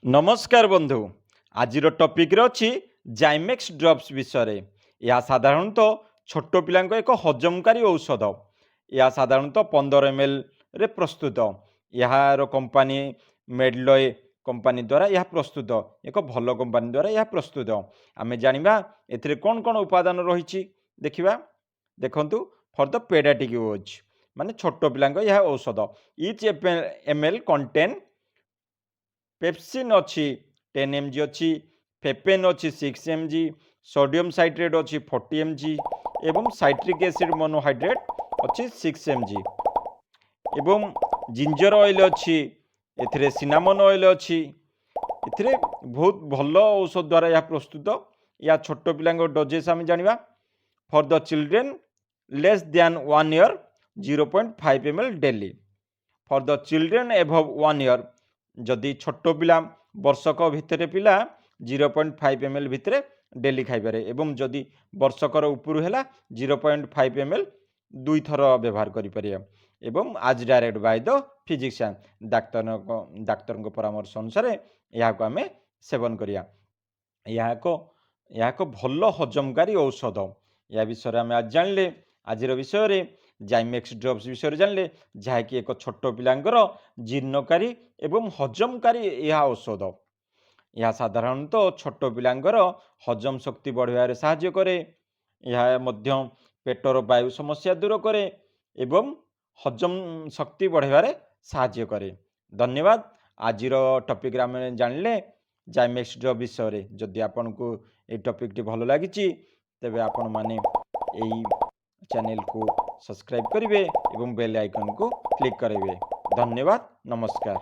ନମସ୍କାର ବନ୍ଧୁ। ଆଜିର ଟପିକ୍ରେ ଅଛି ଜାଇମେକ୍ସ ଡ୍ରପ୍ସ ବିଷୟରେ। ଏହା ସାଧାରଣତଃ ଛୋଟ ପିଲାଙ୍କ ଏକ ହଜମକାରୀ ଔଷଧ। ଏହା ସାଧାରଣତଃ 15 ଏମ୍ଏଲ୍ରେ ପ୍ରସ୍ତୁତ। ଏହାର କମ୍ପାନୀ ମେଡଲୟ କମ୍ପାନୀ ଦ୍ୱାରା ଏହା ପ୍ରସ୍ତୁତ। ଏକ ଭଲ କମ୍ପାନୀ ଦ୍ୱାରା ଏହା ପ୍ରସ୍ତୁତ। ଆମେ ଜାଣିବା ଏଥିରେ କ'ଣ କ'ଣ ଉପାଦାନ ରହିଛି, ଦେଖିବା। ଦେଖନ୍ତୁ, ଫର୍ the paediatric use, ମାନେ ଛୋଟ ପିଲାଙ୍କ ଏହା ଔଷଧ। Each ml contain pepsin ଅଛି, 10 mg ଅଛି, ପେପେନ୍ ଅଛି 6 mg, sodium citrate ଅଛି 40 mg ଏବଂ ସାଇଟ୍ରିକ୍ ଏସିଡ୍ ମୋନୋହାଇଡ୍ରେଟ୍ ଅଛି 6 mg ଏବଂ ଜିଞ୍ଜର ଅଏଲ୍ ଅଛି, ଏଥିରେ ସିନାମନ୍ ଅଏଲ୍ ଅଛି। ଏଥିରେ ବହୁତ ଭଲ ଔଷଧ ଦ୍ୱାରା ଏହା ପ୍ରସ୍ତୁତ। ଏହା ଛୋଟ ପିଲାଙ୍କ ଡୋଜେସ୍ ଆମେ ଜାଣିବା। For the children less than 1 year, 0.5 ml daily. For the children above 1 year, ଯଦି ଛୋଟ ପିଲା, ବର୍ଷକ ଭିତରେ ପିଲା, 0.5 ml ଭିତରେ ଡେଲି ଖାଇପାରେ ଏବଂ ଯଦି ବର୍ଷକର ଉପରୁ ହେଲା, 0.5 ml ଦୁଇଥର ବ୍ୟବହାର କରିପାରିବା ଏବଂ as direct by the physician, ଡାକ୍ତରଙ୍କ ପରାମର୍ଶ ଅନୁସାରେ ଏହାକୁ ଆମେ ସେବନ କରିବା। ଏହା ଏକ ଭଲ ହଜମକାରୀ ଔଷଧ। ଏହା ବିଷୟରେ ଆମେ ଆଜି ଜାଣିଲେ। ଆଜିର ବିଷୟରେ ଜାଇମେକ୍ସ ଡ୍ରପ୍ସ ବିଷୟରେ ଜାଣିଲେ, ଯାହାକି ଏକ ଛୋଟ ପିଲାଙ୍କର ଜୀର୍ଣ୍ଣକାରୀ ଏବଂ ହଜମକାରୀ ଏହା ଔଷଧ। ଏହା ସାଧାରଣତଃ ଛୋଟ ପିଲାଙ୍କର ହଜମ ଶକ୍ତି ବଢ଼ାଇବାରେ ସାହାଯ୍ୟ କରେ। ଏହା ମଧ୍ୟ ପେଟର ବାୟୁ ସମସ୍ୟା ଦୂର କରେ ଏବଂ ହଜମ ଶକ୍ତି ବଢ଼ାଇବାରେ ସାହାଯ୍ୟ କରେ। ଧନ୍ୟବାଦ। ଆଜିର ଟପିକ୍ରେ ଆମେ ଜାଣିଲେ ଜାଇମେକ୍ସ ଡ୍ରପ୍ ବିଷୟରେ। ଯଦି ଆପଣଙ୍କୁ ଏଇ ଟପିକ୍ଟି ଭଲ ଲାଗିଛି, ତେବେ ଆପଣମାନେ ଏଇ ଚ୍ୟାନେଲକୁ ସବସ୍କ୍ରାଇବ୍ କରିବେ ଏବଂ ବେଲ୍ ଆଇକନ୍କୁ କ୍ଲିକ୍ କରିବେ। ଧନ୍ୟବାଦ, ନମସ୍କାର।